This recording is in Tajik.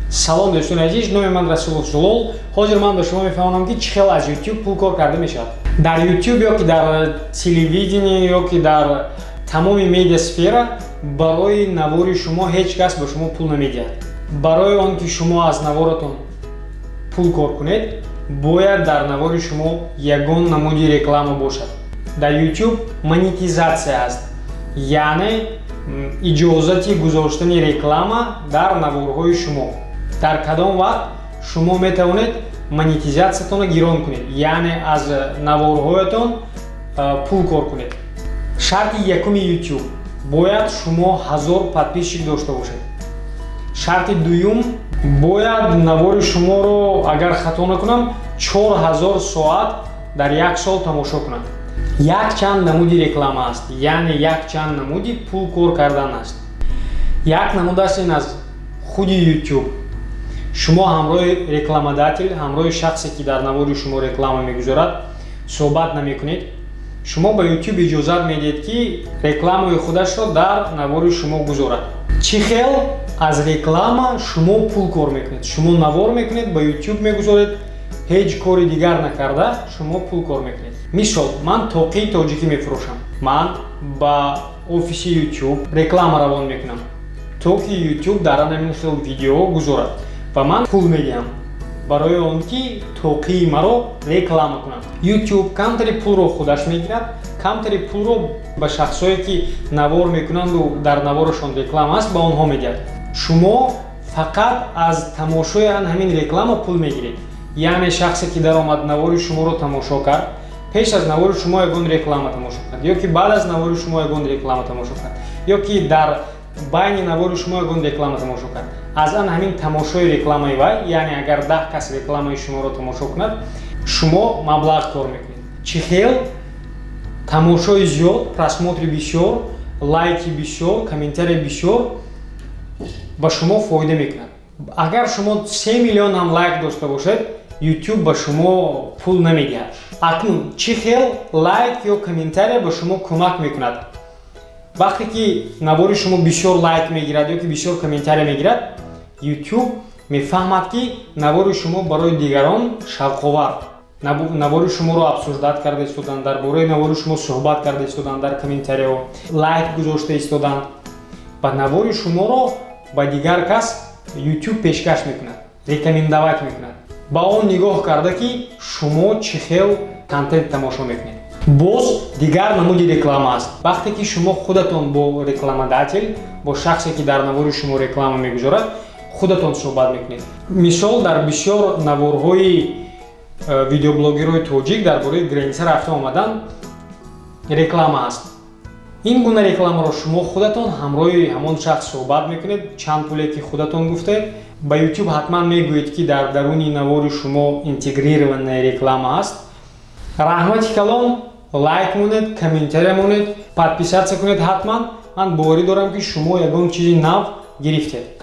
Салом, дӯстони азиз, номи ман Расулов Зулол. Ҳозир ман ба шумо мефаҳмонам, ки чӣ хел аз YouTube пул кор карда мешавад. Дар YouTube ё ки дар телевидение, ё ки дар тамоми медиасфера барои навори шумо ҳеҷ кас ба шумо пул намедиҳад. Барои он ки шумо аз наворатон пул кор кунед, бояд дар навори шумо ягон намуди реклама бошад. Дар YouTube монетизатсия аст, яъне иҷозати гузоштани реклама дар наворҳои шумо. Дар кадом вақт шумо метавонед монетизатсиятонро гирон кунед, яъне аз наворҳоятон пул кор кунед? Шарти якуми YouTube: бояд шумо 1000 подписчик дошта бошед. Шарти дуюм: бояд навори шуморо, агар хато накунам, 4000 соат дар як сол тамошо кунанд. Якчанд намуди реклама аст, яъне якчанд намуди пул кор кардан аст. Як намудаш ин аз худи YouTube. Шумо ҳамроҳи рекламодатель, ҳамроҳи шахсе, ки дар навори шумо реклама мегузорад, суҳбат намекунед. Шумо ба YouTube иҷозат медиҳед, ки рекламаи худашро дар навори шумо гузорад. Чӣ хел аз реклама шумо пул кор мекунед? Шумо навор мекунед, ба YouTube мегузоред, ҳеҷ кори дигар накарда шумо пул кор мекунед. Мисол, ман тоқии тоҷикӣ мефурӯшам. Ман ба офиси YouTube реклама равон мекунам, то ки YouTube дар ҳамин хел видео гузорад, ва ман пул медиҳам барои он ки тоқии маро реклама кунанд. YouTube камтари пулро худаш мегирад, камтари пулро ба шахсое, ки навор мекунанду дар наворашон реклама аст, ба онҳо медиҳад. Шумо фақат аз тамошои ан ҳамин реклама пул мегиред, яъне шахсе, ки даромад, навори шуморо тамошо кард, пеш аз навори шумо ягон реклама тамошо кард ё ки баъд аз навори шумо ягон реклама тамошо кард, ё ки дар байни навори шумо ягон реклама тамошо кард, аз ан ҳамин тамошои рекламаи вай, яъне агар 10 кас рекламаи шуморо тамошо кунад, шумо маблағ кор мекунед. Чӣ хел тамошои зиёд, просмотри бисёр, лайки бисёр, комментарии бисёр ба шумо фоида мекунад? Агар шумо 3 миллион ҳам лайк дошта бошед, YouTube ба шумо пул намедиҳад. Акнун чӣ хел лайк ё комментария ба шумо кӯмак мекунад? Вақте ки навори шумо бисёр лайк мегирад ё ки бисёр комментария мегирад, YouTube мефаҳмад, ки навори шумо барои дигарон шавқовар, навори шуморо обсуждать карда истоданд, дар бораи навори шумо суҳбат карда истоданд, дар комментарияҳо лайк гузошта истоданд ва навори шуморо ба дигар кас YouTube пешкаш мекунад, рекомендовать мекунад, ба он нигоҳ карда, ки шумо чӣ хел контент тамошо мекунед. Боз дигар намуди реклама аст: вақте ки шумо худатон бо рекламодатель, бо шахсе, ки дар навори шумо реклама мегузорад, худатон суҳбат мекунед. Мисол, дар бисёр наворҳои видеоблогерҳои тоҷик дар бораи граница рафта омадан реклама аст. Ин гуна рекламаро шумо худатон ҳамроҳи ҳамон шахс суҳбат мекунед, чанд пуле ки худатон гуфтед. Ба YouTube ҳатман мегӯед, ки дар даруни навори шумо интегрированная реклама аст. Раҳмати калон, лайк монед, комментария монед, подписаться кунед ҳатман. Ман боварӣ дорам, ки шумо ягон чизи нав гирифтед.